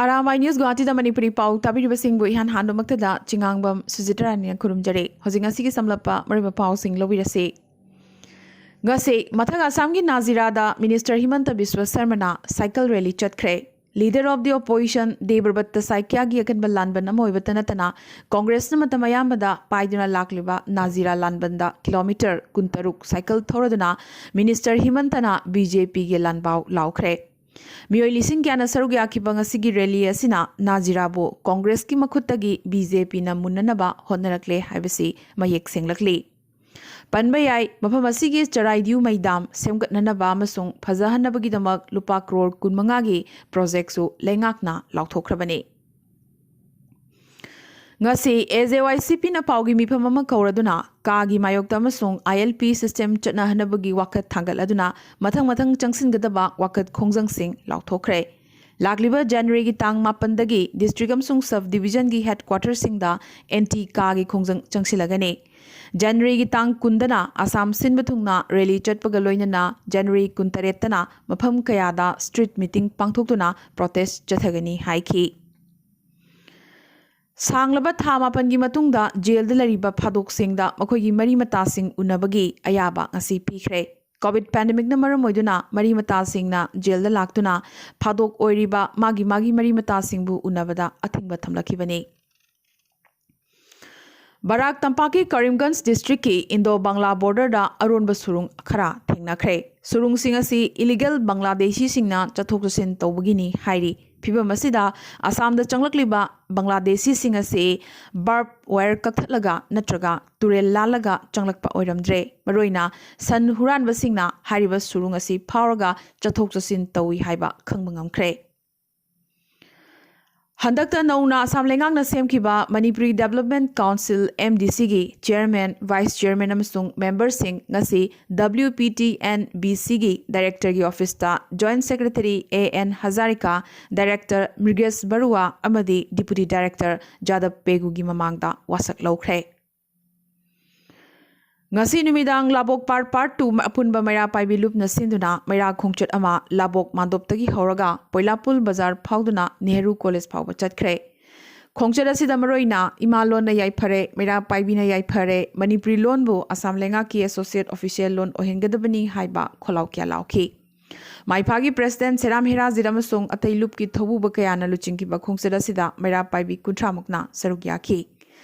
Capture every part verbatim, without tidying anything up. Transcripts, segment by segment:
ꯑꯔꯥꯃꯥꯏ news ꯒꯨꯋꯥꯍꯥꯇꯤꯗ Manipuri ꯄꯥꯎ ꯇꯥꯕꯤꯔꯤꯕꯁꯤꯡꯕꯨ ꯏꯍꯥꯟ ꯍꯥꯟꯕꯃꯛꯇꯗ ꯆꯤꯉꯥꯡꯕꯝ ꯁꯨꯖꯤꯇꯥꯔꯥꯅꯤꯅ ꯈꯨꯔꯨꯝꯖꯔꯤ꯫ ꯍꯧꯖꯤꯛ ꯉꯁꯤꯒꯤ ꯁꯝꯂꯞꯄ ꯃꯔꯨꯑꯣꯏꯕ ꯄꯥꯎꯁꯤꯡ ꯂꯧꯕꯤꯔꯁꯤ꯫ ꯉꯁꯤ ꯃꯊꯪ ꯑꯁꯥꯝꯒꯤ ꯅꯥꯖꯤꯔꯥꯗ ꯃꯤꯅꯤꯁꯇꯔ ꯍꯤꯃꯟꯇ ꯕꯤꯁ꯭ꯋ ꯁꯔꯃꯅ ꯁꯥꯏꯀꯜ ꯔꯦꯂꯤ ꯆꯠꯈ꯭ꯔꯦ꯫ Leader of the Opposition ꯗꯦꯕ꯭ꯔꯕꯠꯇ ꯁꯥꯏꯀ꯭ꯌꯥꯒꯤ ꯑꯀꯟꯕ ꯂꯥꯟꯕꯟ ꯑꯃ ꯑꯣꯏꯕꯇ ꯅꯠꯇꯅ ꯀꯣꯡꯒ꯭ꯔꯦꯁꯅ ꯃꯇꯝ ꯑꯌꯥꯝꯕꯗ ꯄꯥꯏꯗꯨꯅ ꯂꯥꯛꯂꯤꯕ ꯅꯥꯖꯤꯔꯥ ꯂꯥꯟꯕꯟꯗ ꯀꯤꯂꯣꯃꯤꯇꯔ ꯀꯨꯟꯇꯔꯨꯛ ꯁꯥꯏꯀꯜ ꯊꯧꯔꯗꯨꯅ ꯃꯤꯅꯤꯁꯇꯔ ꯍꯤꯃꯟꯇꯅ ꯕꯤ ꯖꯦ ꯄꯤꯒꯤ ꯂꯥꯟꯕꯥꯎ ꯂꯥꯎꯈ꯭ꯔꯦ꯫ ꯃꯤꯑꯣꯏ ꯂꯤꯁꯤꯡ ꯀꯌꯥꯅ ꯁꯔꯨꯛ ꯌꯥꯈꯤꯕ ꯉꯁꯤꯒꯤ ꯔꯦꯂꯤ ꯑꯁꯤꯅ ꯅꯥꯖꯤꯔꯥꯕꯨ ꯀꯣꯡꯒ꯭ꯔꯦꯁꯀꯤ ꯃꯈꯨꯠꯇꯒꯤ ꯕꯤ ꯖꯦ ꯄꯤꯅ ꯃꯨꯟꯅꯅꯕ ꯍꯣꯠꯅꯔꯛꯂꯦ ꯍꯥꯏꯕꯁꯤ ꯃꯌꯦꯛ ꯁꯦꯡꯂꯛꯂꯤ꯫ ꯄꯟꯕ ꯌꯥꯏ, ꯃꯐꯝ ꯑꯁꯤꯒꯤ ꯆꯔꯥꯏꯗ꯭ꯌꯨ ꯃꯩꯗꯥꯝ ꯁꯦꯝꯒꯠꯅꯅꯕ ꯑꯃꯁꯨꯡ ꯐꯖꯍꯟꯅꯕꯒꯤꯗꯃꯛ ꯂꯨꯄꯥ ꯀ꯭ꯔꯣꯔ ꯀꯨꯟꯃꯉꯥꯒꯤ ꯄ꯭ꯔꯣꯖꯦꯛꯁꯨ ꯂꯩꯉꯥꯛꯅ ꯂꯥꯎꯊꯣꯛꯈ꯭ꯔꯕꯅꯤ꯫ ꯉꯁꯤ ꯑꯦ ꯖꯦ ꯋꯥꯏ ꯁꯤ ꯄꯤꯅ ꯄꯥꯎꯒꯤ ꯃꯤꯐꯝ ꯑꯃ ꯀꯧꯔꯗꯨꯅ ꯀꯥꯒꯤ ꯃꯥꯌꯣꯛꯇ ꯑꯃꯁꯨꯡ ꯑꯥꯏ ꯑꯦꯜ ꯄꯤ ꯁꯤꯁꯇꯦꯝ ꯆꯠꯅꯍꯟꯅꯕꯒꯤ ꯋꯥꯀꯠ ꯊꯥꯡꯒꯠꯂꯗꯨꯅ ꯃꯊꯪ ꯃꯊꯪ ꯆꯪꯁꯤꯟꯒꯗꯕ ꯋꯥꯀꯠ ꯈꯣꯡꯖꯪꯁꯤꯡ ꯂꯥꯎꯊꯣꯛꯈ꯭ꯔꯦ꯫ ꯂꯥꯛꯂꯤꯕ ꯖꯅꯋꯥꯔꯤꯒꯤ ꯇꯥꯡ ꯃꯥꯄꯟꯗꯒꯤ ꯗꯤꯁꯇ꯭ꯔꯤꯛ ꯑꯃꯁꯨꯡ ꯁꯕ ꯗꯤꯕꯤꯖꯟꯒꯤ ꯍꯦꯗꯀ꯭ꯋꯥꯇꯔꯁꯤꯡꯗ ꯑꯦꯟꯇꯤ ꯀꯥꯒꯤ ꯈꯣꯡꯖꯪ ꯆꯪꯁꯤꯜꯂꯒꯅꯤ꯫ ꯖꯅꯋꯥꯔꯤꯒꯤ ꯇꯥꯡ ꯀꯨꯟꯗꯅ ꯑꯁꯥꯝ ꯁꯤꯟꯕ ꯊꯨꯡꯅ ꯔꯦꯂꯤ ꯆꯠꯄꯒ ꯂꯣꯏꯅꯅ ꯖꯅꯋꯥꯔꯤ ꯀꯨꯟꯇꯔꯦꯠꯇꯅ ꯃꯐꯝ ꯀꯌꯥꯗ ꯁ꯭ꯇ꯭ꯔꯤꯠ ꯃꯤꯇꯤꯡ ꯄꯥꯡꯊꯣꯛꯇꯨꯅ ꯄ꯭ꯔꯣꯇꯦꯁ ꯆꯠꯊꯒꯅꯤ ꯍꯥꯏꯈꯤ꯫ ꯁꯥꯡꯂꯕ ꯊꯥ ꯃꯥꯄꯟꯒꯤ ꯃꯇꯨꯡꯗ ꯖꯦꯜꯗ ꯂꯩꯔꯤꯕ ꯐꯥꯗꯣꯛꯁꯤꯡꯗ ꯃꯈꯣꯏꯒꯤ ꯃꯔꯤ ꯃꯇꯥꯁꯤꯡ ꯎꯅꯕꯒꯤ ꯑꯌꯥꯕ ꯉꯁꯤ ꯄꯤꯈ꯭ꯔꯦ꯫ ꯀꯣꯚꯤꯗ ꯄꯦꯟꯗꯦꯃꯤꯛꯅ ꯃꯔꯝ ꯑꯣꯏꯗꯨꯅ ꯃꯔꯤ ꯃꯇꯥꯁꯤꯡꯅ ꯖꯦꯜꯗ ꯂꯥꯛꯇꯨꯅ ꯐꯥꯗꯣꯛ ꯑꯣꯏꯔꯤꯕ ꯃꯥꯒꯤ ꯃꯥꯒꯤ ꯃꯔꯤ ꯃꯇꯥꯁꯤꯡꯕꯨ ꯎꯅꯕꯗ ꯑꯊꯤꯡꯕ ꯊꯝꯂꯛꯈꯤꯕꯅꯤ꯫ ꯕꯔꯥꯛ ꯇꯝꯄꯥꯛꯀꯤ ꯀꯔꯤꯝꯒꯟꯖ ꯗꯤꯁꯇ꯭ꯔꯤꯛꯀꯤ ꯏꯟꯗꯣ ꯕꯪꯂꯥ ꯕꯣꯔꯗꯔꯗ ꯑꯔꯣꯟꯕ ꯁꯨꯔꯨꯡ ꯈꯔ ꯊꯦꯡꯅꯈ꯭ꯔꯦ꯫ ꯁꯨꯔꯨꯡꯁꯤꯡ ꯑꯁꯤ ꯏꯂꯤꯒꯦꯜ ꯕꯪꯂꯥꯗꯦꯁꯤꯁꯤꯡꯅ ꯆꯠꯊꯣꯛ ꯆꯠꯁꯤꯟ ꯇꯧꯕꯒꯤꯅꯤ ꯍꯥꯏꯔꯤ꯫ ꯐꯤꯚꯝ ꯑꯁꯤꯗ ꯑꯁꯥꯝꯗ ꯆꯪꯂꯛꯂꯤꯕ ꯕꯪꯂꯥꯗꯦꯁꯤꯁꯤꯡ ꯑꯁꯤ ꯕꯥꯔꯕ ꯋꯥꯌꯔ ꯀꯛꯊꯠꯂꯒ ꯅꯠꯇ꯭ꯔꯒ ꯇꯨꯔꯦꯜ ꯂꯥꯜꯂꯒ ꯆꯪꯂꯛꯄ ꯑꯣꯏꯔꯝꯗ꯭ꯔꯦ꯫ ꯃꯔꯨꯑꯣꯏꯅ ꯁꯟ ꯍꯨꯔꯥꯟꯕꯁꯤꯡꯅ ꯍꯥꯏꯔꯤꯕ ꯁꯨꯔꯨꯡ ꯑꯁꯤ ꯐꯥꯎꯔꯒ ꯆꯠꯊꯣꯛ ꯆꯠꯁꯤꯟ ꯇꯧꯏ ꯍꯥꯏꯕ ꯈꯪꯕ ꯉꯝꯈ꯭ꯔꯦ꯫ ꯍꯟꯗꯛꯇ ꯅꯧꯅ ꯑꯁꯥꯝ ꯂꯩꯉꯥꯛꯅ ꯁꯦꯝꯈꯤꯕ Manipuri development council, M D ꯁꯤꯒꯤ ꯆꯦꯌꯔꯃꯦꯟ, ꯚꯥꯏꯁ ꯆꯦꯌꯔꯃꯦꯟ ꯑꯃꯁꯨꯡ ꯃꯦꯝꯕꯔꯁꯤꯡ ꯉꯁꯤ W P T N B ꯁꯤꯒꯤ ꯗꯥꯏꯔꯦꯛꯇꯔꯒꯤ ꯑꯣꯐꯤꯁꯇ joint secretary A N Hazarika, director Mrigesh Baruah ꯑꯃꯗꯤ ꯗꯤꯄꯨꯇꯤ ꯗꯥꯏꯔꯦꯛꯇꯔ ꯖꯥꯗꯕ ꯄꯦꯒꯨꯒꯤ ꯃꯃꯥꯡꯗ ꯋꯥꯁꯛ ꯂꯧꯈ꯭ꯔꯦ꯫ ꯉꯁꯤ ꯅꯨꯃꯤꯗꯥꯡ ꯂꯥꯕꯣꯛ ꯄꯥꯔꯠ ꯄꯥꯔꯠ ꯇꯨ ꯑꯄꯨꯟꯕ ꯃꯩꯔꯥ ꯄꯥꯏꯕꯤ ꯂꯨꯞꯅ ꯁꯤꯟꯗꯨꯅ ꯃꯩꯔꯥ ꯈꯣꯡꯆꯠ ꯑꯃ ꯂꯥꯕꯣꯛ ꯃꯥꯟꯗꯣꯞꯇꯒꯤ ꯍꯧꯔꯒ ꯄꯣꯏꯂꯥꯄꯨꯜ ꯕꯖꯥꯔ ꯐꯥꯎꯗꯨꯅ ꯅꯦꯍꯔꯨ ꯀꯣꯂꯦꯖ ꯐꯥꯎꯕ ꯆꯠꯈ꯭ꯔꯦ꯫ ꯈꯣꯡꯆꯠ ꯑꯁꯤꯗ ꯃꯔꯨꯑꯣꯏꯅ "ꯏꯃꯥ ꯂꯣꯟꯅ ꯌꯥꯏꯐꯔꯦ, ꯃꯩꯔꯥ ꯄꯥꯏꯕꯤꯅ ꯌꯥꯏꯐꯔꯦ, ꯃꯅꯤꯄꯨꯔꯤ ꯂꯣꯟꯕꯨ ꯑꯁꯥꯝ ꯂꯩꯉꯥꯛꯀꯤ ꯑꯦꯁꯣꯁꯤꯌꯦꯠ ꯑꯣꯐꯤꯁꯤꯌꯦꯜ ꯂꯣꯟ ꯑꯣꯏꯍꯟꯒꯗꯕꯅꯤ" ꯍꯥꯏꯕ ꯈꯣꯜꯂꯥꯎ ꯀꯌꯥ ꯂꯥꯎꯈꯤ꯫ ꯃꯥꯏꯐꯥꯒꯤ ꯄ꯭ꯔꯦꯁꯤꯗꯦꯟ ꯁꯦꯔꯥꯝ ꯍꯦꯔꯥꯖꯤꯠ ꯑꯃꯁꯨꯡ ꯑꯇꯩ ꯂꯨꯞꯀꯤ ꯊꯧꯕꯨꯕ ꯀꯌꯥꯅ ꯂꯨꯆꯤꯡꯈꯤꯕ ꯈꯣꯡꯆꯠ ꯑꯁꯤꯗ ꯃꯩꯔꯥ ꯄꯥꯏꯕꯤ ꯀꯨꯟꯊ꯭ꯔꯥꯃꯨꯛꯅ ꯁꯔꯨꯛ ꯌꯥꯈꯤ꯫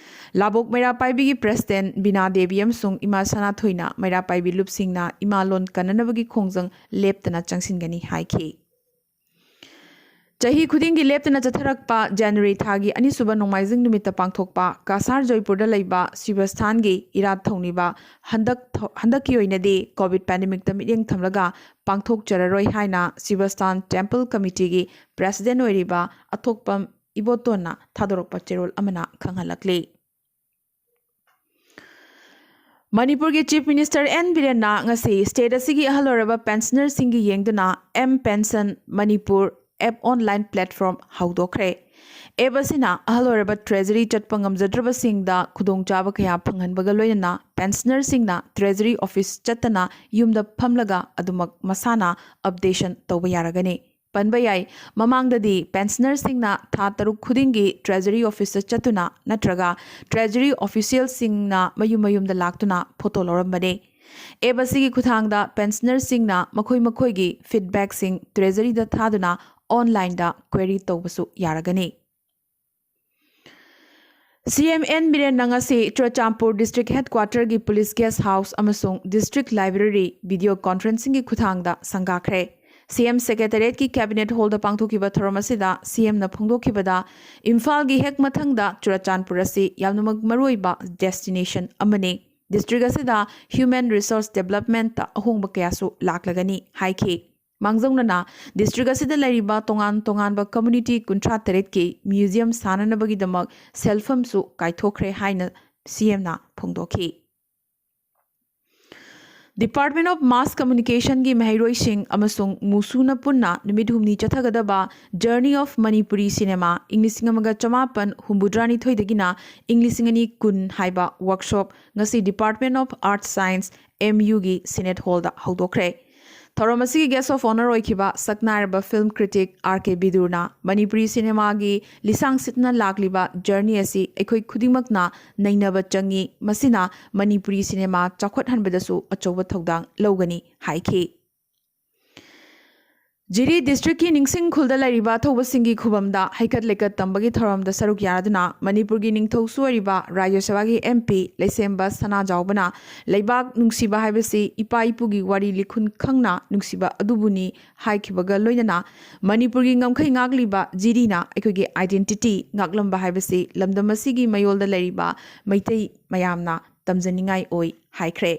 ꯂꯥꯕꯣꯛ ꯃꯩꯔꯥ ꯄꯥꯏꯕꯤꯒꯤ ꯄ꯭ꯔꯦꯁꯤꯗꯦꯟ ꯕꯤꯅꯥ ꯗꯦꯕꯤ ꯑꯃꯁꯨꯡ ꯏꯃꯥ ꯁꯅꯥꯊꯣꯏꯅ ꯃꯩꯔꯥ ꯄꯥꯏꯕꯤ ꯂꯨꯞꯁꯤꯡꯅ ꯏꯃꯥ ꯂꯣꯟ ꯀꯟꯅꯅꯕꯒꯤ ꯈꯣꯡꯖꯪ ꯂꯦꯞꯇꯅ ꯆꯪꯁꯤꯟꯒꯅꯤ ꯍꯥꯏꯈꯤ꯫ ꯆꯍꯤ ꯈꯨꯗꯤꯡꯒꯤ ꯂꯦꯞꯇꯅ ꯆꯠꯊꯔꯛꯄ ꯖꯅꯋꯥꯔꯤ ꯊꯥꯒꯤ ꯑꯅꯤꯁꯨꯕ ꯅꯣꯡꯃꯥꯏꯖꯤꯡ ꯅꯨꯃꯤꯠꯇ ꯄꯥꯡꯊꯣꯛꯄ ꯀꯥꯁꯥꯔ ꯖꯣꯏꯄꯨꯔꯗ ꯂꯩꯕ ꯁꯤꯕꯁꯊꯥꯟꯒꯤ ꯏꯔꯥꯠ ꯊꯧꯅꯤꯕ ꯍꯟꯗꯛ ꯊ-, ꯍꯟꯗꯛꯀꯤ ꯑꯣꯏꯅꯗꯤ ꯀꯣꯚꯤꯗ ꯄꯦꯟꯗꯦꯃꯤꯛꯇ ꯃꯤꯠꯌꯦꯡ ꯊꯝꯂꯒ ꯄꯥꯡꯊꯣꯛꯆꯔꯔꯣꯏ ꯍꯥꯏꯅ ꯁꯤꯕꯁꯊꯥꯟ ꯇꯦꯝꯄꯜ ꯀꯃꯤꯇꯤꯒꯤ ꯄ꯭ꯔꯦꯁꯤꯗꯦꯟ ꯑꯣꯏꯔꯤꯕ ꯑꯊꯣꯛꯄꯝ ꯏꯕꯣꯇꯣꯟꯅ ꯊꯥꯗꯣꯔꯛꯄ ꯆꯦꯔꯣꯜ ꯑꯃꯅ ꯈꯪꯍꯜꯂꯛꯂꯤ꯫ ꯃꯅꯤꯄꯨꯔꯒꯤ ꯆꯤꯐ ꯃꯤꯅꯤꯁꯇꯔ ꯑꯦꯟ ꯕꯤꯔꯦꯟꯅ ꯉꯁꯤ ꯁ꯭ꯇꯦꯠ ꯑꯁꯤꯒꯤ ꯑꯍꯜ ꯑꯣꯏꯔꯕ ꯄꯦꯟꯁꯅꯔꯁꯤꯡꯒꯤ ꯌꯦꯡꯗꯨꯅ M pension Manipur app online platform ꯍꯧꯗꯣꯛꯈ꯭ꯔꯦ꯫ ꯑꯦꯞ ꯑꯁꯤꯅ ꯑꯍꯜ ꯑꯣꯏꯔꯕ ꯇ꯭ꯔꯦꯖꯔꯤ ꯆꯠꯄ ꯉꯝꯖꯗ꯭ꯔꯕꯁꯤꯡꯗ ꯈꯨꯗꯣꯡꯆꯥꯕ ꯀꯌꯥ ꯐꯪꯍꯟꯕꯒ ꯂꯣꯏꯅꯅ ꯄꯦꯟꯁꯅꯔꯁꯤꯡꯅ ꯇ꯭ꯔꯦꯖꯔꯤ ꯑꯣꯐꯤꯁ ꯆꯠꯇꯅ ꯌꯨꯝꯗ ꯐꯝꯂꯒ ꯑꯗꯨꯃꯛ ꯃꯁꯥꯅ ꯑꯞꯗꯦꯁꯟ ꯇꯧꯕ ꯌꯥꯔꯒꯅꯤ꯫ ꯄꯟꯕ ꯌꯥꯏ, ꯃꯃꯥꯡꯗꯗꯤ ꯄꯦꯟꯁꯅꯔꯁꯤꯡꯅ ꯊꯥ ꯇꯔꯨꯛ ꯈꯨꯗꯤꯡꯒꯤ ꯇ꯭ꯔꯦꯖꯔꯤ ꯑꯣꯐꯤꯁꯇ ꯆꯠꯇꯨꯅ ꯅꯠꯇ꯭ꯔꯒ ꯇ꯭ꯔꯦꯖꯔꯤ ꯑꯣꯐꯤꯁꯤꯌꯦꯜꯁꯤꯡꯅ ꯃꯌꯨꯝ ꯃꯌꯨꯝꯗ ꯂꯥꯛꯇꯨꯅ ꯐꯣꯇꯣ ꯂꯧꯔꯝꯕꯅꯤ꯫ ꯑꯦꯞ ꯑꯁꯤꯒꯤ ꯈꯨꯠꯊꯥꯡꯗ ꯄꯦꯟꯁꯅꯔꯁꯤꯡꯅ ꯃꯈꯣꯏ ꯃꯈꯣꯏꯒꯤ ꯐꯤꯗꯕꯦꯛꯁꯤꯡ ꯇ꯭ꯔꯦꯖꯔꯤꯗ ꯊꯥꯗꯨꯅ ꯑꯣꯟꯂꯥꯏꯟꯗ ꯀ꯭ꯋꯦꯔꯤ ꯇꯧꯕꯁꯨ ꯌꯥꯔꯒꯅꯤ꯫ ꯁꯤꯑꯦꯝ ꯑꯦꯟ ꯕꯤꯔꯦꯟꯅ ꯉꯁꯤ ꯆꯨꯔꯆꯥꯟꯄꯨꯔ ꯗꯤꯁꯇ꯭ꯔꯤꯛ ꯍꯦꯗꯀ꯭ꯋꯥꯇꯔꯒꯤ ꯄꯨꯂꯤꯁ ꯒꯦꯁ ꯍꯥꯎꯁ ꯑꯃꯁꯨꯡ ꯗꯤꯁꯇ꯭ꯔꯤꯛ ꯂꯥꯏꯕ꯭ꯔꯦꯔꯤ ꯚꯤꯗꯤꯑꯣ ꯀꯣꯟꯐ꯭ꯔꯦꯟꯁꯤꯡꯒꯤ ꯈꯨꯠꯊꯥꯡꯗ ꯁꯪꯒꯥꯈ꯭ꯔꯦ꯫ ꯁꯤꯑꯦꯝ ꯁꯦꯀ꯭ꯔꯦꯇꯦꯔꯤꯌꯦꯠꯀꯤ ꯀꯦꯕꯤꯅꯦꯠ ꯍꯣꯜꯗ ꯄꯥꯡꯊꯣꯛꯈꯤꯕ ꯊꯧꯔꯝ ꯑꯁꯤꯗ ꯁꯤꯑꯦꯝꯅ ꯐꯣꯡꯗꯣꯛꯈꯤꯕꯗ ꯏꯝꯐꯥꯜꯒꯤ ꯍꯦꯛ ꯃꯊꯪꯗ ꯆꯨꯔꯆꯥꯟꯄꯨꯔ ꯑꯁꯤ ꯌꯥꯝꯅꯃꯛ ꯃꯔꯨꯑꯣꯏꯕ ꯗꯦꯁꯇꯤꯅꯦꯁꯟ ꯑꯃꯅꯤ꯫ ꯗꯤꯁꯇ꯭ꯔꯤꯛ ꯑꯁꯤꯗ ꯍ꯭ꯌꯨꯃꯦꯟ ꯔꯤꯁꯣꯔꯁ ꯗꯦꯕꯂꯞꯃꯦꯟꯇ ꯑꯍꯣꯡꯕ ꯀꯌꯥꯁꯨ ꯂꯥꯛꯂꯒꯅꯤ ꯍꯥꯏꯈꯤ꯫ ꯃꯥꯡꯖꯧꯅꯅ ꯗꯤꯁꯇ꯭ꯔꯤꯛ ꯑꯁꯤꯗ ꯂꯩꯔꯤꯕ ꯇꯣꯉꯥꯟ ꯇꯣꯉꯥꯟꯕ ꯀꯝꯃ꯭ꯌꯨꯅꯤꯇꯤ ꯀꯨꯟꯊ꯭ꯔꯥ ꯇꯔꯦꯠꯀꯤ ꯃ꯭ꯌꯨꯖꯤꯌꯝ ꯁꯥꯅꯅꯕꯒꯤꯗꯃꯛ ꯁꯦꯜꯐꯝꯁꯨ ꯀꯥꯏꯊꯣꯛꯈ꯭ꯔꯦ ꯍꯥꯏꯅ ꯁꯤꯑꯦꯝꯅ ꯐꯣꯡꯗꯣꯛꯈꯤ꯫ Department of Mass Communication ꯒꯤ ꯃꯍꯩꯔꯣꯏꯁꯤꯡ ꯑꯃꯁꯨꯡ ꯃꯨꯁꯨꯅ ꯄꯨꯟꯅ ꯅꯨꯃꯤꯠ ꯍꯨꯝꯅꯤ ꯆꯠꯊꯒꯗꯕ Journey of Manipuri Cinema, ꯏꯪ ꯂꯤꯁꯤꯡ ꯑꯃꯒ ꯆꯃꯥꯄꯟ ꯍꯨꯝꯐꯨꯇꯔꯥ ꯅꯤꯊꯣꯏꯗꯒꯤꯅ ꯏꯪ ꯂꯤꯁꯤꯡ ꯑꯅꯤ ꯀꯨꯟ ꯍꯥꯏꯕ workshop ꯉꯁꯤ Department of Art Science, M U ꯒꯤ Senate Hall ꯗ ꯍꯧꯗꯣꯛꯈ꯭ꯔꯦ꯫ ꯊꯧꯔꯝ ꯑꯁꯤꯒꯤ guest of honour ꯑꯣꯏꯈꯤꯕ ꯁꯛꯅꯥꯏꯔꯕ film critic R K ꯕꯤꯗꯨꯔꯅ Manipuri ꯁꯤꯅꯦꯃꯥꯒꯤ ꯂꯤꯁꯥꯡ ꯁꯤꯠꯅ ꯂꯥꯛꯂꯤꯕ journey ꯑꯁꯤ ꯑꯩꯈꯣꯏ ꯈꯨꯗꯤꯡꯃꯛꯅ ꯅꯩꯅꯕ ꯆꯪꯏ, ꯃꯁꯤꯅ ꯃꯅꯤꯄꯨꯔꯤ ꯁꯤꯅꯦꯃꯥ ꯆꯥꯎꯈꯠꯍꯟꯕꯗꯁꯨ ꯑꯆꯧꯕ ꯊꯧꯗꯥꯡ ꯂꯧꯒꯅꯤ ꯍꯥꯏꯈꯤ꯫ ꯖꯤꯔꯤ district ꯀꯤ ꯅꯤꯡꯁꯤꯡ ꯈꯨꯜꯗ ꯂꯩꯔꯤꯕ ꯑꯊꯧꯕꯁꯤꯡꯒꯤ ꯈꯨꯕꯝꯗ ꯍꯩꯀꯠ ꯂꯩꯀꯠ ꯇꯝꯕꯒꯤ ꯊꯧꯔꯝꯗ ꯁꯔꯨꯛ ꯌꯥꯗꯨꯅ ꯃꯅꯤꯄꯨꯔꯒꯤ ꯅꯤꯡꯊꯧꯁꯨ ꯑꯣꯏꯔꯤꯕ ꯔꯥꯖ꯭ꯌ ꯁꯚꯥꯒꯤ M P ꯂꯩꯁꯦꯝꯕ ꯁꯅꯥꯖꯥꯎꯕꯅ ꯂꯩꯕꯥꯛ ꯅꯨꯡꯁꯤꯕ ꯍꯥꯏꯕꯁꯤ ꯏꯄꯥ ꯏꯄꯨꯒꯤ ꯋꯥꯔꯤ ꯂꯤꯈꯨꯟ ꯈꯪꯅ ꯅꯨꯡꯁꯤꯕ ꯑꯗꯨꯕꯨꯅꯤ ꯍꯥꯏꯈꯤꯕꯒ ꯂꯣꯏꯅꯅ ꯃꯅꯤꯄꯨꯔꯒꯤ ꯉꯝꯈꯩ ꯉꯥꯛꯂꯤꯕ ꯖꯤꯔꯤꯅ ꯑꯩꯈꯣꯏꯒꯤ identity ꯉꯥꯛꯂꯝꯕ ꯍꯥꯏꯕꯁꯤ ꯂꯝꯗꯝ ꯑꯁꯤꯒꯤ ꯃꯌꯣꯜꯗ ꯂꯩꯔꯤꯕ ꯃꯩꯇꯩ ꯃꯌꯥꯝꯅ ꯇꯝꯖꯅꯤꯡꯉꯥꯏ ꯑꯣꯏ ꯍꯥꯏꯈ꯭ꯔꯦ꯫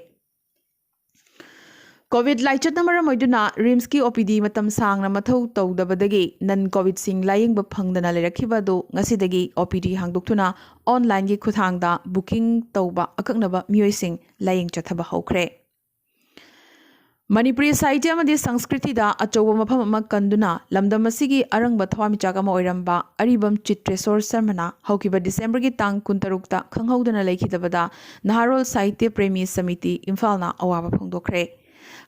COVID ꯂꯥꯏꯆꯠꯅ ꯃꯔꯝ ꯑꯣꯏꯗꯨꯅ RIMS ꯀꯤ OPD ꯃꯇꯝ ꯁꯥꯡꯅ ꯃꯊꯧ ꯇꯧꯗꯕꯗꯒꯤ non COVID ꯁꯤꯡ ꯂꯥꯌꯦꯡꯕ ꯐꯪꯗꯅ ꯂꯩꯔꯛꯈꯤꯕ ꯑꯗꯨ ꯉꯁꯤꯗꯒꯤ OPD ꯍꯥꯡꯗꯣꯛꯇꯨꯅ online ꯒꯤ ꯈꯨꯠꯊꯥꯡꯗ booking ꯇꯧꯕ ꯑꯀꯛꯅꯕ ꯃꯤꯑꯣꯏꯁꯤꯡ ꯂꯥꯌꯦꯡ ꯆꯠꯊꯕ ꯍꯧꯈ꯭ꯔꯦ꯫ ꯃꯅꯤꯄꯨꯔꯤ ꯁꯥꯍꯤꯇ꯭ꯌ ꯑꯃꯗꯤ ꯁꯪꯁꯀ꯭ꯔꯤꯇꯤꯗ ꯑꯆꯧꯕ ꯃꯐꯝ ꯑꯃ ꯀꯟꯗꯨꯅ ꯂꯝꯗꯝ ꯑꯁꯤꯒꯤ ꯑꯔꯪꯕ ꯊꯋꯥꯟꯃꯤꯆꯥꯛ ꯑꯃ ꯑꯣꯏꯔꯝꯕ ꯑꯔꯤꯕꯝ ꯆꯤꯇ꯭ꯔꯦꯁꯣꯔ ꯁꯔꯃꯅ ꯍꯧꯈꯤꯕ December ꯒꯤ ꯇꯥꯡ ꯀꯨꯟꯇꯔꯨꯛꯇ ꯈꯪꯍꯧꯗꯅ ꯂꯩꯈꯤꯗꯕꯗ ꯅꯍꯥꯔꯣꯜ ꯁꯥꯍꯤꯇ꯭ꯌ ꯄ꯭ꯔꯦꯃꯤ ꯁꯃꯤꯇꯤ ꯏꯝꯐꯥꯜꯅ ꯑꯋꯥꯕ ꯐꯣꯡꯗꯣꯛꯈ꯭ꯔꯦ꯫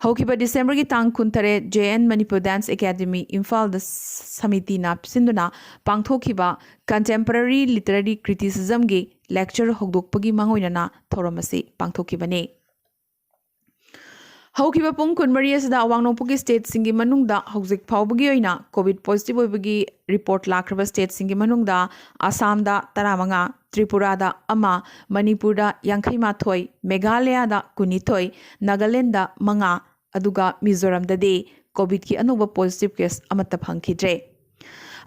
ꯍꯧꯈꯤꯕ December ꯒꯤ ꯇꯥꯡ ꯀꯨꯟꯇꯔꯦꯠ J N Manipur Dance Academy ꯏꯝꯐꯥꯜꯗ ꯁꯃꯤꯇꯤꯅ ꯁꯤꯟꯗꯨꯅ ꯄꯥꯡꯊꯣꯛꯈꯤꯕ Contemporary Literary Criticism ꯒꯤ lecture ꯍꯧꯗꯣꯛꯄꯒꯤ ꯃꯥꯡꯑꯣꯏꯅꯅ ꯊꯧꯔꯝ ꯑꯁꯤ ꯄꯥꯡꯊꯣꯛꯈꯤꯕꯅꯤ꯫ ꯍꯧꯈꯤꯕ ꯄꯨꯡ ꯀꯨꯟꯃꯔꯤ ꯑꯁꯤꯗ ꯑꯋꯥꯡ ꯅꯣꯡꯄꯣꯛꯀꯤ state ꯁꯤꯡꯒꯤ ꯃꯅꯨꯡꯗ ꯍꯧꯖꯤꯛ ꯐꯥꯎꯕꯒꯤ ꯑꯣꯏꯅ COVID positive ꯑꯣꯏꯕꯒꯤ report ꯂꯥꯛꯈ꯭ꯔꯕ state ꯁꯤꯡꯒꯤ ꯃꯅꯨꯡꯗ ꯑꯁꯥꯝꯗ ꯇꯔꯥꯃꯉꯥ, ꯇ꯭ꯔꯤꯄꯨꯔꯥꯗ ꯑꯃ, ꯃꯅꯤꯄꯨꯔꯗ ꯌꯥꯡꯈꯩ ꯃꯥꯊꯣꯏ, ꯃꯦꯘꯥꯂꯌꯥꯗ ꯀꯨꯟꯅꯤꯊꯣꯏ, ꯅꯥꯒꯥꯂꯦꯟꯗ ꯃꯉꯥ, ꯑꯗꯨꯒ ꯃꯤꯖꯣꯔꯥꯝꯗꯗꯤ COVID ꯀꯤ ꯑꯅꯧꯕ positive case ꯑꯃꯠꯇ ꯐꯪꯈꯤꯗ꯭ꯔꯦ꯫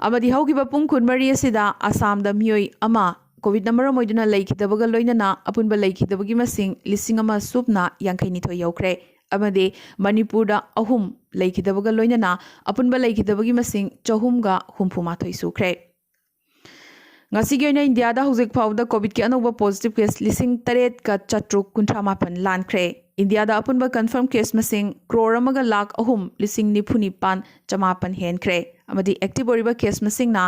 ꯑꯃꯗꯤ ꯍꯧꯈꯤꯕ ꯄꯨꯡ ꯀꯨꯟꯃꯔꯤ ꯑꯁꯤꯗ ꯑꯁꯥꯝꯗ ꯃꯤꯑꯣꯏ ꯑꯃ COVID ꯅ ꯃꯔꯝ ꯑꯣꯏꯗꯨꯅ ꯂꯩꯈꯤꯗꯕꯒ ꯂꯣꯏꯅꯅ ꯑꯄꯨꯟꯕ ꯂꯩꯈꯤꯗꯕꯒꯤ ꯃꯁꯤꯡ ꯂꯤꯁꯤꯡ ꯑꯃ ꯁꯨꯞꯅ ꯌꯥꯡꯈꯩ ꯅꯤꯊꯣꯏ ꯌꯧꯈ꯭ꯔꯦ꯫ ꯑꯃꯗꯤ ꯃꯅꯤꯄꯨꯔꯗ ꯑꯍꯨꯝ ꯂꯩꯈꯤꯗꯕꯒ ꯂꯣꯏꯅꯅ ꯑꯄꯨꯟꯕ ꯂꯩꯈꯤꯗꯕꯒꯤ ꯃꯁꯤꯡ ꯆꯍꯨꯝꯒ ꯍꯨꯝꯐꯨ ꯃꯥꯊꯣꯏ ꯁꯨꯈ꯭ꯔꯦ꯫ ꯉꯁꯤꯒꯤ ꯑꯣꯏꯅ ꯏꯟꯗꯤꯌꯥꯗ ꯍꯧꯖꯤꯛ ꯐꯥꯎꯕꯗ ꯀꯣꯚꯤꯗꯀꯤ ꯑꯅꯧꯕ ꯄꯣꯖꯤꯇꯤꯚ ꯀꯦꯁ ꯂꯤꯁꯤꯡ ꯇꯔꯦꯠꯀ ꯆꯥꯇ꯭ꯔꯨꯛ ꯀꯨꯟꯊ꯭ꯔꯥ ꯃꯥꯄꯟ ꯂꯥꯟꯈ꯭ꯔꯦ꯫ ꯏꯟꯗꯤꯌꯥꯗ ꯑꯄꯨꯟꯕ ꯀꯟꯐꯥꯔꯝ ꯀꯦꯁ ꯃꯁꯤꯡ ꯀ꯭ꯔꯣꯔ ꯑꯃꯒ ꯂꯥꯈ ꯑꯍꯨꯝ ꯂꯤꯁꯤꯡ ꯅꯤꯐꯨ ꯅꯤꯄꯥꯟ ꯆꯃꯥꯄꯟ ꯍꯦꯟꯈ꯭ꯔꯦ꯫ ꯑꯃꯗꯤ ꯑꯦꯛꯇꯤꯚ ꯑꯣꯏꯔꯤꯕ ꯀꯦꯁ ꯃꯁꯤꯡꯅ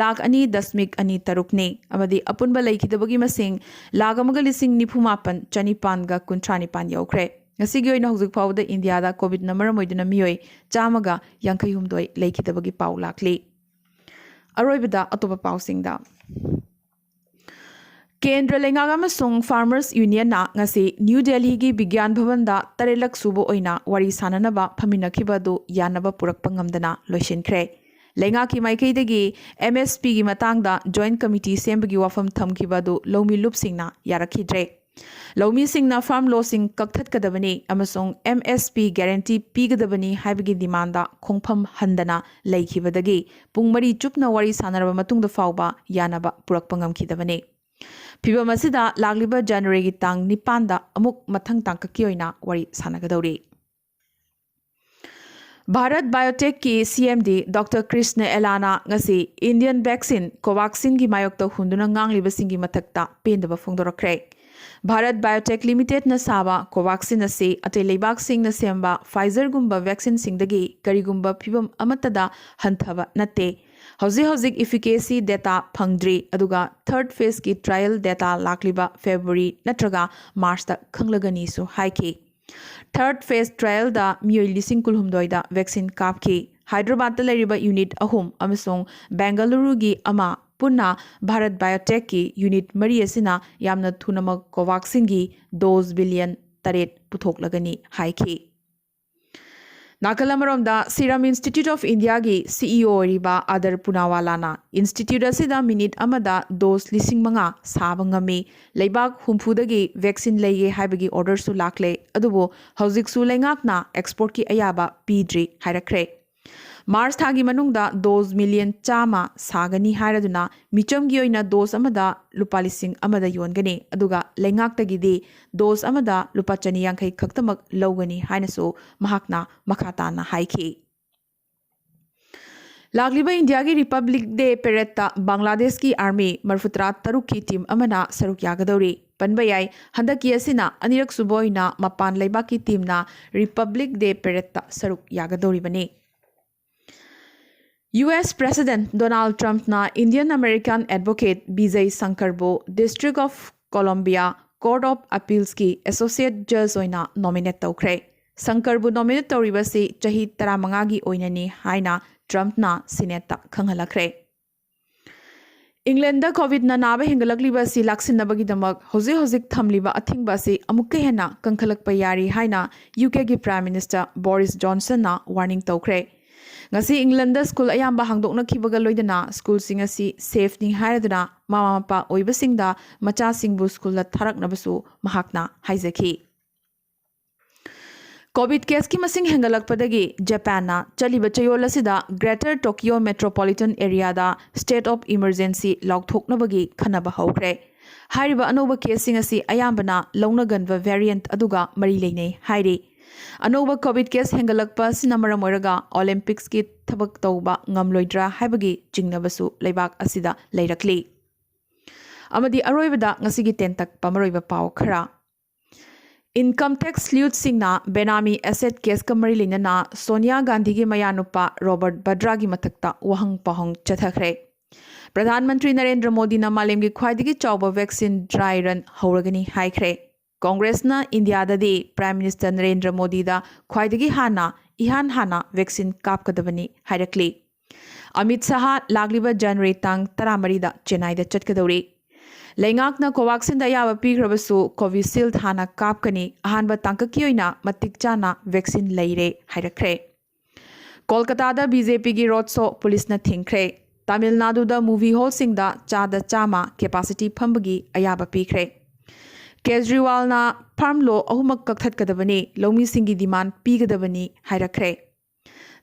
ꯂꯥꯈ ꯑꯅꯤ ꯗꯁꯃꯤꯛ ꯑꯅꯤ ꯇꯔꯨꯛꯅꯤ꯫ ꯑꯃꯗꯤ ꯑꯄꯨꯟꯕ ꯂꯩꯈꯤꯗꯕꯒꯤ ꯃꯁꯤꯡ ꯂꯥꯈ ꯑꯃꯒ ꯂꯤꯁꯤꯡ ꯅꯤꯐꯨ ꯃꯥꯄꯟ ꯆꯅꯤꯄꯥꯟꯒ ꯀꯨꯟꯊ꯭ꯔꯥ ꯅꯤꯄꯥꯟ ꯌꯧꯈ꯭ꯔꯦ꯫ ꯉꯁꯤꯒꯤ ꯑꯣꯏꯅ ꯍꯧꯖꯤꯛ ꯐꯥꯎꯕꯗ ꯏꯟꯗꯤꯌꯥꯗ ꯀꯣꯚꯤꯗꯅ ꯃꯔꯝ ꯑꯣꯏꯗꯨꯅ ꯃꯤꯑꯣꯏ ꯆꯥꯝꯃꯒ ꯌꯥꯡꯈꯩ ꯍꯨꯝꯗꯣꯏ ꯂꯩꯈꯤꯗꯕꯒꯤ ꯄꯥꯎ ꯂꯥꯛꯂꯤ꯫ ꯑꯔꯣꯏꯕꯗ ꯑꯇꯣꯞꯄ ꯄꯥꯎꯁꯤꯡꯗ꯫ ꯀꯦꯟꯗ꯭ꯔ ꯂꯩꯉꯥꯛ ꯑꯃꯁꯨꯡ ꯐꯥꯔꯃꯔꯁ ꯌꯨꯅꯤꯌꯟꯅ ꯉꯁꯤ ꯅ꯭ꯌꯨ ꯗꯦꯜꯍꯤꯒꯤ ꯕꯤꯒ꯭ꯌꯥꯟ ꯚꯕꯟꯗ ꯇꯔꯦꯠꯂꯛ ꯁꯨꯕ ꯑꯣꯏꯅ ꯋꯥꯔꯤ ꯁꯥꯅꯅꯕ ꯐꯝꯃꯤꯟꯅꯈꯤꯕ ꯑꯗꯨ ꯌꯥꯅꯕ ꯄꯨꯔꯛꯄ ꯉꯝꯗꯅ ꯂꯣꯏꯁꯤꯟꯈ꯭ꯔꯦ꯫ ꯂꯩꯉꯥꯛꯀꯤ ꯃꯥꯏꯀꯩꯗꯒꯤ ꯑꯦꯝ ꯑꯦꯁ ꯄꯤꯒꯤ ꯃꯇꯥꯡꯗ ꯖꯣꯏꯟꯠ ꯀꯃꯤꯇꯤ ꯁꯦꯝꯕꯒꯤ ꯋꯥꯐꯝ ꯊꯝꯈꯤꯕ ꯑꯗꯨ ꯂꯧꯃꯤ ꯂꯨꯞꯁꯤꯡꯅ ꯌꯥꯔꯛꯈꯤꯗ꯭ꯔꯦ꯫ ꯂꯧꯃꯤꯁꯤꯡꯅ ꯐꯥꯔꯝ ꯂꯣꯁꯤꯡ ꯀꯛꯊꯠꯀꯗꯕꯅꯤ ꯑꯃꯁꯨꯡ ꯑꯦꯝ ꯑꯦꯁ ꯄꯤ ꯒꯥꯔꯦꯟꯇꯤ ꯄꯤꯒꯗꯕꯅꯤ ꯍꯥꯏꯕꯒꯤ ꯗꯤꯃꯥꯟꯗ ꯈꯣꯡꯐꯝ ꯍꯟꯗꯅ ꯂꯩꯈꯤꯕꯗꯒꯤ ꯄꯨꯡ ꯃꯔꯤ ꯆꯨꯞꯅ ꯋꯥꯔꯤ ꯁꯥꯟꯅꯔꯕ ꯃꯇꯨꯡꯗ ꯐꯥꯎꯕ ꯌꯥꯅꯕ ꯄꯨꯔꯛꯄ ꯉꯝꯈꯤꯗꯕꯅꯤ꯫ ꯐꯤꯚꯝ ꯑꯁꯤꯗ ꯂꯥꯛꯂꯤꯕ ꯖꯅꯋꯥꯔꯤꯒꯤ ꯇꯥꯡ ꯅꯤꯄꯥꯟꯗ ꯑꯃꯨꯛ ꯃꯊꯪ ꯇꯥꯡꯀꯛꯀꯤ ꯑꯣꯏꯅ ꯋꯥꯔꯤ ꯁꯥꯟꯅꯒꯗꯧꯔꯤ꯫ ꯚꯥꯔꯠ ꯕꯥꯏꯑꯣꯇꯦꯛꯀꯤ ꯁꯤ ꯑꯦꯝ ꯗꯤ ꯗꯣꯛꯇꯔ ꯀ꯭ꯔꯤꯁꯅ ꯑꯦꯂꯥꯅ ꯉꯁꯤ ꯏꯟꯗꯤꯌꯟ ꯚꯦꯛꯁꯤꯟ ꯀꯣꯚꯥꯛꯁꯤꯟꯒꯤ ꯃꯥꯌꯣꯛꯇ ꯍꯨꯟꯗꯨꯅ ꯉꯥꯡꯂꯤꯕꯁꯤꯡꯒꯤ ꯃꯊꯛꯇ ꯄꯦꯟꯗꯕ ꯐꯣꯡꯗꯣꯔꯛꯈ꯭ꯔꯦ꯫ ꯚꯥꯔꯠ ꯕꯥꯏꯑꯣꯇꯦꯛ ꯂꯤꯃꯤꯇꯦꯗꯅ ꯁꯥꯕ ꯀꯣꯚꯥꯛꯁꯤꯟ ꯑꯁꯤ ꯑꯇꯩ ꯂꯩꯕꯥꯛꯁꯤꯡꯅ ꯁꯦꯝꯕ ꯐꯥꯏꯖꯔꯒꯨꯝꯕ ꯚꯦꯛꯁꯤꯟꯁꯤꯡꯗꯒꯤ ꯀꯔꯤꯒꯨꯝꯕ ꯐꯤꯚꯝ ꯑꯃꯠꯇꯗ ꯍꯟꯊꯕ ꯅꯠꯇꯦ꯫ ꯍꯧꯖꯤꯛ ꯍꯧꯖꯤꯛ ꯏꯐꯤꯀꯦꯁꯤ ꯗꯦꯇꯥ ꯐꯪꯗ꯭ꯔꯤ, ꯑꯗꯨꯒ ꯊꯔꯗ ꯐꯦꯖꯀꯤ ꯇ꯭ꯔꯥꯌꯦꯜ ꯗꯦꯇꯥ ꯂꯥꯛꯂꯤꯕ ꯐꯦꯕ꯭ꯔꯨꯋꯥꯔꯤ ꯅꯠꯇ꯭ꯔꯒ ꯃꯥꯔꯆꯇ ꯈꯪꯂꯒꯅꯤꯁꯨ ꯍꯥꯏꯈꯤ꯫ ꯊꯔꯗ ꯐꯦꯖ ꯇ꯭ꯔꯥꯌꯦꯜꯗ ꯃꯤꯑꯣꯏ ꯂꯤꯁꯤꯡ ꯀꯨꯟꯍꯨꯝꯗꯣꯏꯗ ꯚꯦꯛꯁꯤꯟ ꯀꯥꯞꯈꯤ꯫ ꯍꯥꯏꯗ꯭ꯔꯕꯥꯗꯇ ꯂꯩꯔꯤꯕ ꯌꯨꯅꯤꯠ ꯑꯍꯨꯝ ꯑꯃꯁꯨꯡ ꯕꯦꯡꯒꯂꯨꯔꯨꯒꯤ ꯑꯃ ꯄꯨꯟꯅ ꯚꯥꯔꯠ ꯕꯥꯏꯑꯣꯇꯦꯛꯀꯤ ꯌꯨꯅꯤꯠ ꯃꯔꯤ ꯑꯁꯤꯅ ꯌꯥꯝꯅ ꯊꯨꯅꯃꯛ ꯀꯣꯚꯥꯛꯁꯤꯟꯒꯤ ꯗꯣꯖ ꯕꯤꯂꯤꯌꯟ ꯇꯔꯦꯠ ꯄꯨꯊꯣꯛꯂꯒꯅꯤ ꯍꯥꯏꯈꯤ꯫ ꯅꯥꯀꯜ ꯑꯃꯔꯣꯝꯗ, ꯁꯤꯔꯝ ꯏꯟꯁꯇꯤꯇ꯭ꯌꯨꯠ ꯑꯣꯐ ꯏꯟꯗꯤꯌꯥꯒꯤ ꯁꯤ ꯏ ꯑꯣ ꯑꯣꯏꯔꯤꯕ ꯑꯥꯗꯔ ꯄꯨꯅꯥꯋꯥꯂꯥꯅ ꯏꯟꯁꯇꯤꯇ꯭ꯌꯨꯠ ꯑꯁꯤꯗ ꯃꯤꯅꯤꯠ ꯑꯃꯗ ꯗꯣꯖ ꯂꯤꯁꯤꯡ ꯃꯉꯥ ꯁꯥꯕ ꯉꯝꯃꯤ, ꯂꯩꯕꯥꯛ ꯍꯨꯝꯐꯨꯗꯒꯤ ꯚꯦꯛꯁꯤꯟ ꯂꯩꯒꯦ ꯍꯥꯏꯕꯒꯤ ꯑꯣꯔꯗꯔꯁꯨ ꯂꯥꯛꯂꯦ, ꯑꯗꯨꯕꯨ ꯍꯧꯖꯤꯛꯁꯨ ꯂꯩꯉꯥꯛꯅ ꯑꯦꯛꯁꯄꯣꯔꯠꯀꯤ ꯑꯌꯥꯕ ꯄꯤꯗ꯭ꯔꯤ ꯍꯥꯏꯔꯛꯈ꯭ꯔꯦ꯫ ꯃꯥꯔꯆ ꯊꯥꯒꯤ ꯃꯅꯨꯡꯗ ꯗꯣꯖ ꯃꯤꯂꯤꯌꯟ ꯆꯥꯝꯃ ꯁꯥꯒꯅꯤ ꯍꯥꯏꯔꯗꯨꯅ ꯃꯤꯆꯝꯒꯤ ꯑꯣꯏꯅ ꯗꯣꯖ ꯑꯃꯗ ꯂꯨꯄꯥ ꯂꯤꯁꯤꯡ ꯑꯃꯗ ꯌꯣꯟꯒꯅꯤ, ꯑꯗꯨꯒ ꯂꯩꯉꯥꯛꯇꯒꯤꯗꯤ ꯗꯣꯖ ꯑꯃꯗ ꯂꯨꯄꯥ ꯆꯅꯤ ꯌꯥꯡꯈꯩ ꯈꯛꯇꯃꯛ ꯂꯧꯒꯅꯤ ꯍꯥꯏꯅꯁꯨ ꯃꯍꯥꯛꯅ ꯃꯈꯥ ꯇꯥꯅ ꯍꯥꯏꯈꯤ꯫ ꯂꯥꯛꯂꯤꯕ ꯏꯟꯗꯤꯌꯥꯒꯤ ꯔꯤꯄꯕ꯭ꯂꯤꯛ ꯗꯦ ꯄꯦꯔꯦꯗꯇ ꯕꯪꯒ꯭ꯂꯥꯗꯦꯁꯀꯤ ꯑꯥꯔꯃꯤ ꯃꯔꯐꯨꯇꯔꯥ ꯇꯔꯨꯛꯀꯤ ꯇꯤꯝ ꯑꯃꯅ ꯁꯔꯨꯛ ꯌꯥꯒꯗꯧꯔꯤ꯫ ꯄꯟꯕ ꯌꯥꯏ, ꯍꯟꯗꯛꯀꯤ ꯑꯁꯤꯅ ꯑꯅꯤꯔꯛ ꯁꯨꯕ ꯑꯣꯏꯅ ꯃꯄꯥꯟ ꯂꯩꯕꯥꯛꯀꯤ ꯇꯤꯝꯅ ꯔꯤꯄꯕ꯭ꯂꯤꯛ ꯗꯦ ꯄꯦꯔꯦꯗꯇ ꯁꯔꯨꯛ ꯌꯥꯒꯗꯧꯔꯤꯕꯅꯤ꯫ ꯌꯨ ꯑꯦꯁ ꯄ꯭ꯔꯦꯁꯤꯗꯦꯟꯠ ꯗꯣꯅꯥꯜꯗ ꯇ꯭ꯔꯝꯞꯅ ꯏꯟꯗꯤꯌꯟ ꯑꯃꯦꯔꯤꯀꯥꯟ ꯑꯦꯗꯚꯣꯀꯦꯠ ꯕꯤꯖꯩ ꯁꯪꯀꯔꯕꯨ district of Columbia court of ꯑꯄꯤꯜꯁꯀꯤ ꯑꯦꯁꯣꯁꯤꯌꯦꯠ ꯖꯖ ꯑꯣꯏꯅ ꯅꯣꯃꯤꯅꯦꯠ ꯇꯧꯈ꯭ꯔꯦ꯫ ꯁꯪꯀꯔꯕꯨ ꯅꯣꯃꯤꯅꯦꯠ ꯇꯧꯔꯤꯕꯁꯤ ꯆꯍꯤ ꯇꯔꯥꯃꯉꯥꯒꯤ ꯑꯣꯏꯅꯅꯤ ꯍꯥꯏꯅ ꯇ꯭ꯔꯝꯞꯅ ꯁꯤꯅꯦꯠꯇ ꯈꯪꯍꯜꯂꯛꯈ꯭ꯔꯦ꯫ ꯏꯪꯂꯦꯟꯗ ꯀꯣꯚꯤꯗꯅ ꯅꯥꯕ ꯍꯦꯟꯒꯠꯂꯛꯂꯤꯕ ꯑꯁꯤ ꯂꯥꯛꯁꯤꯟꯅꯕꯒꯤꯗꯃꯛ ꯍꯧꯖꯤꯛ ꯍꯧꯖꯤꯛ ꯊꯝꯂꯤꯕ ꯑꯊꯤꯡꯕ ꯑꯁꯤ ꯑꯃꯨꯛꯀ ꯍꯦꯟꯅ ꯀꯟꯈꯠꯂꯛꯄ ꯌꯥꯔꯤ ꯍꯥꯏꯅ ꯌꯨ ꯀꯦꯒꯤ ꯄ꯭ꯔꯥꯏꯝ ꯃꯤꯅꯤꯁꯇꯔ ꯕꯣꯔꯤꯁ ꯖꯣꯟꯁꯟꯅ ꯋꯥꯔꯅꯤꯡ ꯇꯧꯈ꯭ꯔꯦ꯫ ꯉꯁꯤ ꯏꯪꯂꯦꯟꯗ ꯁ꯭ꯀꯨꯜ ꯑꯌꯥꯝꯕ ꯍꯥꯡꯗꯣꯛꯅꯈꯤꯕꯒ ꯂꯣꯏꯅꯅ ꯁ꯭ꯀꯨꯜꯁꯤꯡ ꯑꯁꯤ ꯁꯦꯐꯅꯤ ꯍꯥꯏꯔꯗꯨꯅ ꯃꯃꯥ ꯃꯄꯥ ꯑꯣꯏꯕꯁꯤꯡꯗ ꯃꯆꯥꯁꯤꯡꯕꯨ ꯁ꯭ꯀꯨꯜꯗ ꯊꯥꯔꯛꯅꯕꯁꯨ ꯃꯍꯥꯛꯅ ꯍꯥꯏꯖꯈꯤ꯫ ꯀꯣꯚꯤꯗ ꯀꯦꯁꯀꯤ ꯃꯁꯤꯡ ꯍꯦꯟꯒꯠꯂꯛꯄꯗꯒꯤ ꯖꯄꯥꯟꯅ ꯆꯠꯂꯤꯕ ꯆꯌꯣꯜ ꯑꯁꯤꯗ ꯒ꯭ꯔꯦꯇꯔ ꯇꯣꯀꯤꯌꯣ ꯃꯦꯇ꯭ꯔꯣꯄꯣꯂꯤꯇꯟ ꯑꯦꯔꯤꯌꯥꯗ ꯁ꯭ꯇꯦꯠ ꯑꯣꯐ ꯏꯃꯔꯖꯦꯟꯁꯤ ꯂꯥꯎꯊꯣꯛꯅꯕꯒꯤ ꯈꯟꯅꯕ ꯍꯧꯈ꯭ꯔꯦ꯫ ꯍꯥꯏꯔꯤꯕ ꯑꯅꯧꯕ ꯀꯦꯁꯁꯤꯡ ꯑꯁꯤ ꯑꯌꯥꯝꯕꯅ ꯂꯧꯅꯒꯟꯕ ꯚꯦꯔꯤꯌꯦꯟꯠ ꯑꯗꯨꯒ ꯃꯔꯤ ꯂꯩꯅꯩ ꯍꯥꯏꯔꯤ꯫ ꯑꯅꯧꯕ ꯀꯣꯚꯤꯗ ꯀꯦꯁ ꯍꯦꯟꯒꯠꯂꯛꯄ ꯑꯁꯤꯅ ꯃꯔꯝ ꯑꯣꯏꯔꯒ ꯑꯣꯂꯤꯝꯄꯤꯛꯁꯀꯤ ꯊꯕꯛ ꯇꯧꯕ ꯉꯝꯂꯣꯏꯗ꯭ꯔꯥ ꯍꯥꯏꯕꯒꯤ ꯆꯤꯡꯅꯕꯁꯨ ꯂꯩꯕꯥꯛ ꯑꯁꯤꯗ ꯂꯩꯔꯛꯂꯤ꯫ ꯑꯃꯗꯤ ꯑꯔꯣꯏꯕꯗ ꯉꯁꯤꯒꯤ ꯇꯦꯟꯇꯛꯄ ꯃꯔꯨꯑꯣꯏꯕ ꯄꯥꯎ ꯈꯔ꯫ ꯏꯟꯀꯝ ꯇꯦꯛꯁ ꯁ꯭ꯂꯤꯌꯨꯠꯁꯤꯡꯅ ꯕꯦꯅꯥꯃꯤ ꯑꯦꯁꯦꯠ ꯀꯦꯁꯀ ꯃꯔꯤ ꯂꯩꯅꯅ ꯁꯣꯅꯤꯌꯥ ꯒꯥꯟꯙꯤꯒꯤ ꯃꯌꯥꯅꯨꯄꯥ ꯔꯣꯕꯔꯠ ꯚꯗ꯭ꯔꯥꯒꯤ ꯃꯊꯛꯇ ꯋꯥꯍꯪ ꯄꯥꯎꯍꯪ ꯆꯠꯊꯈ꯭ꯔꯦ꯫ ꯄ꯭ꯔꯙꯥꯟ ꯃꯟꯇ꯭ꯔꯤ ꯅꯔꯦꯟꯗ꯭ꯔ ꯃꯣꯗꯤꯅ ꯃꯥꯂꯦꯝꯒꯤ ꯈ꯭ꯋꯥꯏꯗꯒꯤ ꯆꯥꯎꯕ ꯚꯦꯛꯁꯤꯟ ꯗ꯭ꯔꯥꯏ ꯔꯟ ꯍꯧꯔꯒꯅꯤ ꯍꯥꯏꯈ꯭ꯔꯦ꯫ ꯀꯣꯡꯒ꯭ꯔꯦꯁꯅ ꯏꯟꯗꯤꯌꯥꯗꯗꯤ ꯄ꯭ꯔꯥꯏꯝ ꯃꯤꯅꯤꯁꯇꯔ ꯅꯔꯦꯟꯗ꯭ꯔ ꯃꯣꯗꯤꯗ ꯈ꯭ꯋꯥꯏꯗꯒꯤ ꯍꯥꯟꯅ, ꯏꯍꯥꯟ ꯍꯥꯟꯅ ꯚꯦꯛꯁꯤꯟ ꯀꯥꯞꯀꯗꯕꯅꯤ ꯍꯥꯏꯔꯛꯂꯤ꯫ ꯑꯃꯤꯠ ꯁꯍꯥ ꯂꯥꯛꯂꯤꯕ ꯖꯅꯋꯥꯔꯤ ꯇꯥꯡ ꯇꯔꯥꯃꯔꯤꯗ ꯆꯦꯟꯅꯥꯏꯗ ꯆꯠꯀꯗꯧꯔꯤ꯫ ꯂꯩꯉꯥꯛꯅ ꯀꯣꯚꯥꯛꯁꯤꯟꯗ ꯑꯌꯥꯕ ꯄꯤꯈ꯭ꯔꯕꯁꯨ ꯀꯣꯚꯤꯁꯤꯜꯗ ꯍꯥꯟꯅ ꯀꯥꯞꯀꯅꯤ, ꯑꯍꯥꯟꯕ ꯇꯥꯡꯀꯛꯀꯤ ꯑꯣꯏꯅ ꯃꯇꯤꯛ ꯆꯥꯅ ꯚꯦꯛꯁꯤꯟ ꯂꯩꯔꯦ ꯍꯥꯏꯔꯛꯈ꯭ꯔꯦ꯫ ꯀꯣꯜꯀꯇꯥꯗ ꯕꯤ ꯖꯦ ꯄꯤꯒꯤ ꯔꯣꯗ ꯁꯣ ꯄꯨꯂꯤꯁꯅ ꯊꯤꯡꯈ꯭ꯔꯦ꯫ ꯇꯥꯃꯤꯜ ꯅꯥꯗꯨꯗ ꯃꯨꯚꯤ ꯍꯣꯜꯁꯤꯡꯗ ꯆꯥꯗ ꯆꯥꯝꯃ ꯀꯦꯄꯥꯁꯤꯇꯤ ꯐꯝꯕꯒꯤ ꯑꯌꯥꯕ ꯄꯤꯈ꯭ꯔꯦ꯫ ꯀꯦꯖ꯭ꯔꯤꯋꯥꯜꯅ ꯐꯥꯔꯝ ꯂꯣ ꯑꯍꯨꯝꯃꯛ ꯀꯛꯊꯠꯀꯗꯕꯅꯤ, ꯂꯧꯃꯤꯁꯤꯡꯒꯤ ꯗꯤꯃꯥꯟ ꯄꯤꯒꯗꯕꯅꯤ ꯍꯥꯏꯔꯛꯈ꯭ꯔꯦ꯫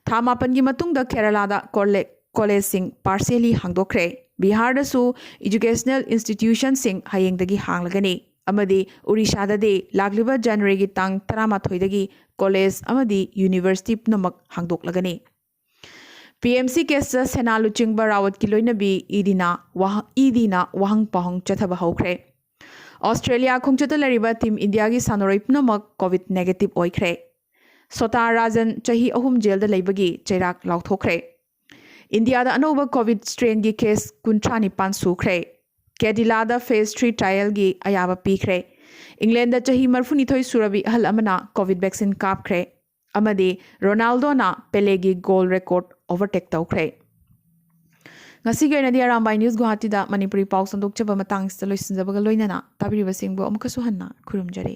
ꯊꯥ ꯃꯥꯄꯟꯒꯤ ꯃꯇꯨꯡꯗ ꯀꯦꯔꯂꯥꯗ ꯀꯣꯂꯦ-, ꯀꯣꯂꯦꯖꯁꯤꯡ ꯄꯥꯔꯁꯤꯌꯦꯂꯤ ꯍꯥꯡꯗꯣꯛꯈ꯭ꯔꯦ꯫ ꯕꯤꯍꯥꯔꯗꯁꯨ ꯏꯖꯨꯀꯦꯁꯅꯦꯜ ꯏꯟꯁꯇꯤꯇ꯭ꯌꯨꯁꯟꯁꯤꯡ ꯍꯌꯦꯡꯗꯒꯤ ꯍꯥꯡꯂꯒꯅꯤ꯫ ꯑꯃꯗꯤ ꯎꯔꯤꯁꯥꯗꯗꯤ ꯂꯥꯛꯂꯤꯕ ꯖꯅꯋꯥꯔꯤꯒꯤ ꯇꯥꯡ ꯇꯔꯥꯃꯥꯊꯣꯏꯗꯒꯤ ꯀꯣꯂꯦꯖ ꯑꯃꯗꯤ ꯌꯨꯅꯤꯚꯔꯁꯤꯇꯤ ꯄꯨꯝꯅꯃꯛ ꯍꯥꯡꯗꯣꯛꯂꯒꯅꯤ꯫ ꯄꯤ ꯑꯦꯝ ꯁꯤ ꯀꯦꯁꯇ ꯁꯦꯅꯥ ꯂꯨꯆꯤꯡꯕ ꯔꯥꯋꯠꯀꯤ ꯂꯣꯏꯅꯕꯤ ꯏꯗꯤꯅ ꯋꯥꯍ- ꯏꯗꯤꯅ ꯋꯥꯍꯪ ꯄꯥꯎꯍꯪ ꯆꯠꯊꯕ ꯍꯧꯈ꯭ꯔꯦ꯫ ꯑꯣꯁꯇ꯭ꯔꯦꯂꯤꯌꯥ ꯈꯣꯡꯆꯠꯇ ꯂꯩꯔꯤꯕ ꯇꯤꯝ ꯏꯟꯗꯤꯌꯥꯒꯤ ꯁꯥꯟꯅꯔꯣꯏ ꯄꯨꯝꯅꯃꯛ ꯀꯣꯚꯤꯗ ꯅꯦꯒꯦꯇꯤꯚ ꯑꯣꯏꯈ꯭ꯔꯦ꯫ ꯁꯣꯇꯥ ꯔꯥꯖꯟ ꯆꯍꯤ ꯑꯍꯨꯝ ꯖꯦꯜꯗ ꯂꯩꯕꯒꯤ ꯆꯩꯔꯥꯛ ꯂꯥꯎꯊꯣꯛꯈ꯭ꯔꯦ꯫ ꯏꯟꯗꯤꯌꯥꯗ ꯑꯅꯧꯕ ꯀꯣꯚꯤꯗ ꯁ꯭ꯇ꯭ꯔꯦꯟꯒꯤ ꯀꯦꯁ ꯀꯨꯟꯊ꯭ꯔꯥ ꯅꯤꯄꯥꯟ ꯁꯨꯈ꯭ꯔꯦ꯫ ꯀꯦꯗꯤꯂꯥꯗ ꯐꯦꯁ ꯊ꯭ꯔꯤ ꯇ꯭ꯔꯥꯏꯌꯦꯜꯒꯤ ꯑꯌꯥꯕ ꯄꯤꯈ꯭ꯔꯦ꯫ ꯏꯪꯂꯦꯟꯗ ꯆꯍꯤ ꯃꯔꯤꯐꯨꯅꯤꯊꯣꯏ ꯁꯨꯔꯕꯤ ꯑꯍꯜ ꯑꯃꯅ ꯀꯣꯚꯤꯗ ꯚꯦꯛꯁꯤꯟ ꯀꯥꯞꯈ꯭ꯔꯦ꯫ ꯑꯃꯗꯤ ꯔꯣꯅꯥꯜꯗꯣꯅ ꯄꯦꯂꯦꯒꯤ ꯒꯣꯜ ꯔꯦꯀꯣꯔꯗ ꯑꯣꯚꯔꯇꯦꯛ ꯇꯧꯈ꯭ꯔꯦ꯫ ꯉꯁꯤꯒꯤ ꯑꯣꯏꯅꯗꯤ ꯑꯔꯥꯝꯕꯥꯏ ꯅ꯭ꯌꯨꯁ ꯒꯨꯋꯥꯍꯥꯇꯤꯗ ꯃꯅꯤꯄꯨꯔꯤ ꯄꯥꯎ ꯁꯟꯗꯣꯛꯆꯕ ꯃꯇꯥꯡꯁꯤꯗ ꯂꯣꯏꯁꯤꯟꯖꯕꯒ ꯂꯣꯏꯅꯅ ꯇꯥꯕꯤꯔꯤꯕꯁꯤꯡꯕꯨ ꯑꯃꯨꯛꯀꯁꯨ ꯍꯟꯅ ꯈꯨꯔꯨꯝꯖꯔꯤ꯫